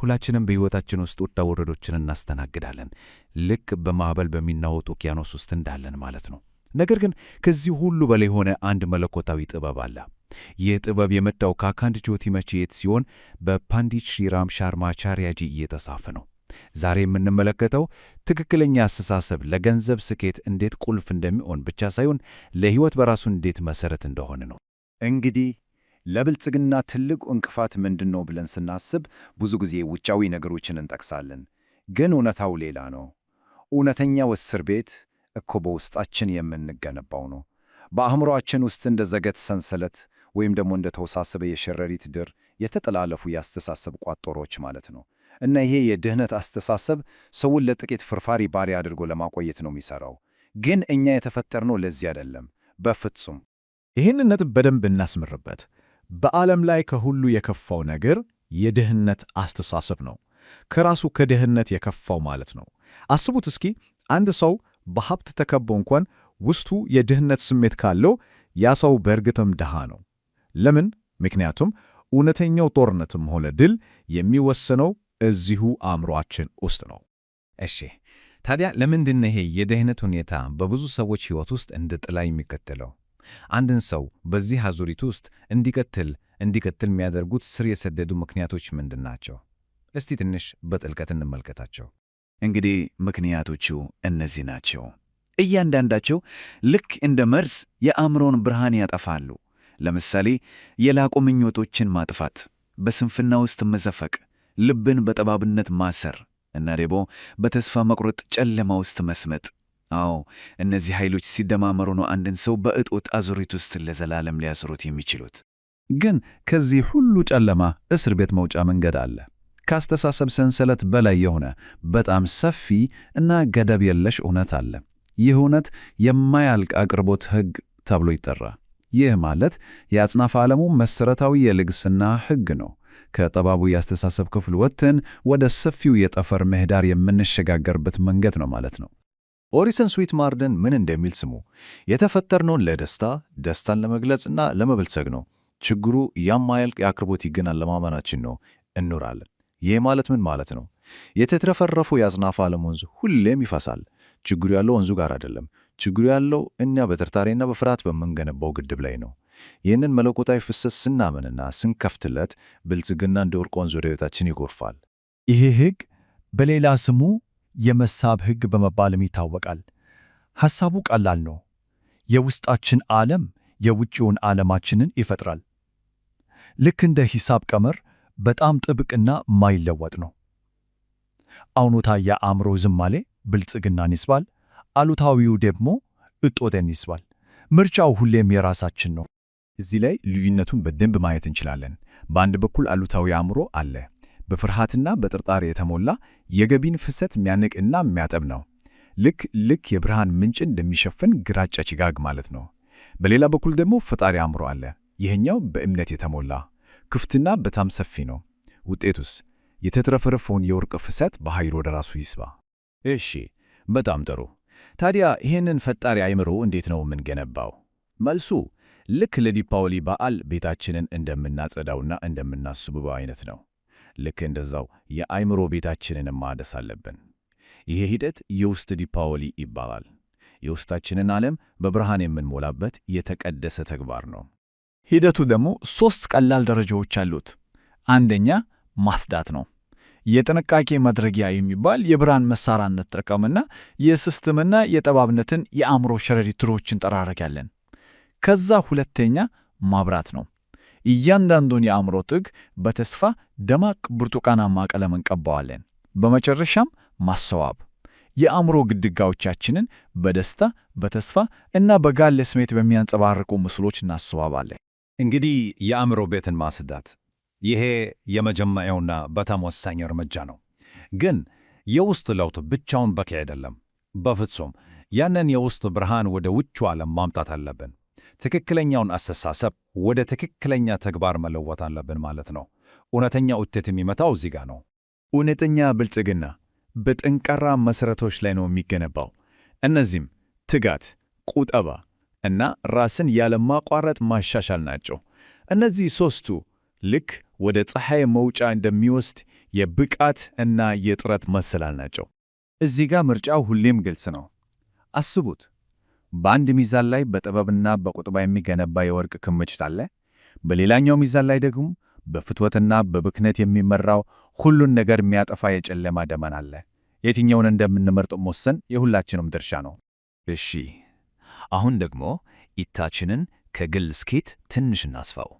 ሁላችንም በሕይወታችን ውስጥ ውጣ ውረዶችን እናስተናግዳለን። ልክ በማዕበል በሚናወጥ ውቅያኖስ ውስጥ እንዳለን ማለት ነው። ነገር ግን ከዚህ ሁሉ በላይ የሆነ አንድ መለኮታዊ ጥበብ አለ። ይህ ጥበብ የመጣው ከአካንድ ጆቲ መጽሔት ሲሆን በፓንዲት ሽሪራም ሻርማቻርያጂ እየተጻፈ ነው። ዛሬ የምንመለከተው ትክክለኛ አስተሳሰብ ለገንዘብ ስኬት እንዴት ቁልፍ እንደሚሆን ብቻ ሳይሆን ለሕይወት በራሱ እንዴት መሠረት እንደሆነ ነው። እንግዲህ ለብልጽግና ትልቁ እንቅፋት ምንድን ነው ብለን ስናስብ ብዙ ጊዜ ውጫዊ ነገሮችን እንጠቅሳለን። ግን እውነታው ሌላ ነው። እውነተኛው እስር ቤት እኮ በውስጣችን የምንገነባው ነው። በአእምሮአችን ውስጥ እንደ ዘገት ሰንሰለት ወይም ደግሞ እንደ ተወሳሰበ የሸረሪት ድር የተጠላለፉ የአስተሳሰብ ቋጠሮች ማለት ነው። እና ይሄ የድህነት አስተሳሰብ ሰውን ለጥቂት ፍርፋሪ ባሪያ አድርጎ ለማቆየት ነው የሚሠራው። ግን እኛ የተፈጠርነው ለዚህ አይደለም፣ በፍጹም። ይህንን ነጥብ በደንብ እናስምርበት። በዓለም ላይ ከሁሉ የከፋው ነገር የድህነት አስተሳሰብ ነው። ከራሱ ከድህነት የከፋው ማለት ነው። አስቡት እስኪ፣ አንድ ሰው በሀብት ተከቦ እንኳን ውስጡ የድህነት ስሜት ካለው ያ ሰው በእርግጥም ድሃ ነው። ለምን? ምክንያቱም እውነተኛው ጦርነትም ሆነ ድል የሚወሰነው እዚሁ አእምሮአችን ውስጥ ነው። እሺ፣ ታዲያ ለምንድን ነው ይሄ የድህነት ሁኔታ በብዙ ሰዎች ሕይወት ውስጥ እንደ ጥላ የሚከተለው? አንድን ሰው በዚህ አዙሪት ውስጥ እንዲቀጥል የሚያደርጉት ስር የሰደዱ ምክንያቶች ምንድን ናቸው? እስቲ ትንሽ በጥልቀት እንመልከታቸው። እንግዲህ ምክንያቶቹ እነዚህ ናቸው። እያንዳንዳቸው ልክ እንደ መርዝ የአእምሮን ብርሃን ያጠፋሉ። ለምሳሌ የላቁ ምኞቶችን ማጥፋት፣ በስንፍና ውስጥ መዘፈቅ፣ ልብን በጠባብነት ማሰር እና ደግሞ በተስፋ መቁረጥ ጨለማ ውስጥ መስመጥ። አዎ፣ እነዚህ ኃይሎች ሲደማመሩ ነው አንድን ሰው በእጦት አዙሪት ውስጥ ለዘላለም ሊያስሩት የሚችሉት። ግን ከዚህ ሁሉ ጨለማ እስር ቤት መውጫ መንገድ አለ። ከአስተሳሰብ ሰንሰለት በላይ የሆነ በጣም ሰፊ እና ገደብ የለሽ እውነት አለ። ይህ እውነት የማያልቅ አቅርቦት ሕግ ተብሎ ይጠራል። ይህ ማለት የአጽናፈ ዓለሙ መሠረታዊ የልግስና ሕግ ነው። ከጠባቡ የአስተሳሰብ ክፍል ወጥተን ወደ ሰፊው የጠፈር ምህዳር የምንሸጋገርበት መንገድ ነው ማለት ነው። ኦሪሰን ስዊት ማርደን ምን እንደሚል ስሙ። የተፈጠርነውን ለደስታ፣ ደስታን ለመግለጽና ለመበልጸግ ነው። ችግሩ የማያልቅ የአቅርቦት ሕግን አለማመናችን ነው እንኖራለን። ይህ ማለት ምን ማለት ነው? የተትረፈረፈው የአጽናፈ ዓለም ወንዝ ሁሌም ይፈሳል። ችግሩ ያለው ወንዙ ጋር አይደለም። ችግሩ ያለው እኛ በጥርጣሬና በፍርሃት በምንገነባው ግድብ ላይ ነው። ይህንን መለኮታዊ ፍሰት ስናምንና ስንከፍትለት ብልጽግና እንደ ወርቅ ወንዝ ወደ ሕይወታችን ይጎርፋል። ይህ ሕግ በሌላ ስሙ የመሳብ ሕግ በመባልም ይታወቃል። ሐሳቡ ቀላል ነው። የውስጣችን ዓለም የውጭውን ዓለማችንን ይፈጥራል። ልክ እንደ ሂሳብ ቀመር በጣም ጥብቅና ማይለወጥ ነው። አዎንታዊ የአእምሮ ዝማሌ ብልጽግናን ይስባል፣ አሉታዊው ደግሞ እጦትን ይስባል። ምርጫው ሁሌም የራሳችን ነው። እዚህ ላይ ልዩነቱን በደንብ ማየት እንችላለን። በአንድ በኩል አሉታዊ አእምሮ አለ፣ በፍርሃትና በጥርጣሬ የተሞላ የገቢን ፍሰት የሚያንቅና የሚያጠብ ነው። ልክ የብርሃን ምንጭን እንደሚሸፍን ግራጫ ጭጋግ ማለት ነው። በሌላ በኩል ደግሞ ፈጣሪ አእምሮ አለ። ይህኛው በእምነት የተሞላ ክፍትና በጣም ሰፊ ነው። ውጤቱስ የተትረፈረፈውን የወርቅ ፍሰት በኃይል ወደ ራሱ ይስባ። እሺ፣ በጣም ጥሩ። ታዲያ ይህንን ፈጣሪ አእምሮ እንዴት ነው የምንገነባው? መልሱ ልክ ለዲፓወሊ በዓል ቤታችንን እንደምናጸዳውና እንደምናስውበው አይነት ነው። ልክ እንደዛው የአእምሮ ቤታችንን ማደስ አለብን። ይሄ ሂደት የውስጥ ዲፓወሊ ይባላል። የውስጣችንን ዓለም በብርሃን የምንሞላበት የተቀደሰ ተግባር ነው። ሂደቱ ደግሞ ሦስት ቀላል ደረጃዎች አሉት። አንደኛ ማስዳት ነው። የጥንቃቄ መድረጊያ የሚባል የብርሃን መሳሪያ እንጠቀምና የስስትምና የጠባብነትን የአእምሮ ሸረሪት ድሮችን እንጠራረጋለን። ከዛ ሁለተኛ ማብራት ነው። እያንዳንዱን የአእምሮ ጥግ በተስፋ ደማቅ ብርቱካናማ ቀለም እንቀባዋለን። በመጨረሻም ማሰዋብ፣ የአእምሮ ግድግዳዎቻችንን በደስታ፣ በተስፋ እና በጋለ ስሜት በሚያንጸባርቁ ምስሎች እናስዋባለን። እንግዲህ የአእምሮ ቤትን ማጽዳት ይሄ የመጀመሪያውና በጣም ወሳኝ እርምጃ ነው። ግን የውስጥ ለውጥ ብቻውን በቂ አይደለም። በፍጹም። ያንን የውስጥ ብርሃን ወደ ውጭው ዓለም ማምጣት አለብን። ትክክለኛውን አስተሳሰብ ወደ ትክክለኛ ተግባር መለወጥ አለብን ማለት ነው። እውነተኛ ውጤት የሚመጣው እዚህ ጋር ነው። እውነተኛ ብልጽግና በጠንካራ መሠረቶች ላይ ነው የሚገነባው። እነዚህም ትጋት፣ ቁጠባ እና ራስን ያለማቋረጥ ማሻሻል ናቸው። እነዚህ ሦስቱ ልክ ወደ ፀሐይ መውጫ እንደሚወስድ የብቃት እና የጥረት መሰላል ናቸው። እዚህ ጋር ምርጫው ሁሌም ግልጽ ነው። አስቡት፣ በአንድ ሚዛን ላይ በጥበብና በቁጠባ የሚገነባ የወርቅ ክምችት አለ። በሌላኛው ሚዛን ላይ ደግሞ በፍትወትና በብክነት የሚመራው ሁሉን ነገር የሚያጠፋ የጨለማ ደመና አለ። የትኛውን እንደምንመርጥ መወሰን የሁላችንም ድርሻ ነው። እሺ፣ አሁን ደግሞ እይታችንን ከግል ስኬት ትንሽ እናስፋው።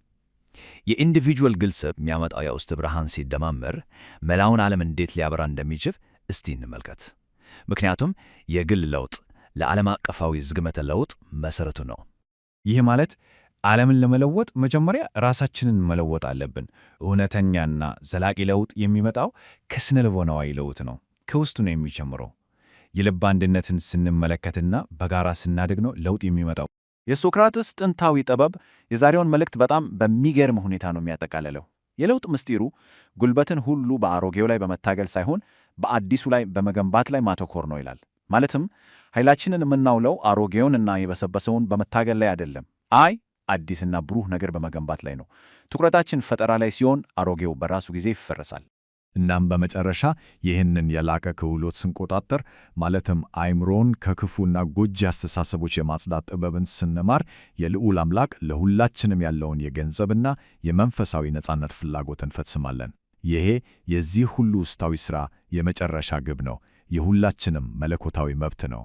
የ individual ግለሰብ የሚያመጣው የውስጥ ብርሃን ሲደማመር መላውን ዓለም እንዴት ሊያበራ እንደሚችል እስቲ እንመልከት። ምክንያቱም የግል ለውጥ ለዓለም አቀፋዊ ዝግመተ ለውጥ መሠረቱ ነው። ይህ ማለት ዓለምን ለመለወጥ መጀመሪያ ራሳችንን መለወጥ አለብን። እውነተኛና ዘላቂ ለውጥ የሚመጣው ከስነ ልቦናዊ ለውጥ ነው። ከውስጡ ነው የሚጀምረው። የልብ አንድነትን ስንመለከትና በጋራ ስናድግ ነው ለውጥ የሚመጣው። የሶክራተስ ጥንታዊ ጥበብ የዛሬውን መልእክት በጣም በሚገርም ሁኔታ ነው የሚያጠቃልለው። የለውጥ ምስጢሩ ጉልበትን ሁሉ በአሮጌው ላይ በመታገል ሳይሆን በአዲሱ ላይ በመገንባት ላይ ማተኮር ነው ይላል። ማለትም ኃይላችንን የምናውለው አሮጌውን እና የበሰበሰውን በመታገል ላይ አይደለም። አይ አዲስና ብሩህ ነገር በመገንባት ላይ ነው። ትኩረታችን ፈጠራ ላይ ሲሆን አሮጌው በራሱ ጊዜ ይፈረሳል። እናም በመጨረሻ ይህንን የላቀ ክህሎት ስንቆጣጠር፣ ማለትም አእምሮን ከክፉና ጎጂ አስተሳሰቦች የማጽዳት ጥበብን ስንማር፣ የልዑል አምላክ ለሁላችንም ያለውን የገንዘብና የመንፈሳዊ ነጻነት ፍላጎት እንፈጽማለን። ይሄ የዚህ ሁሉ ውስጣዊ ሥራ የመጨረሻ ግብ ነው። የሁላችንም መለኮታዊ መብት ነው።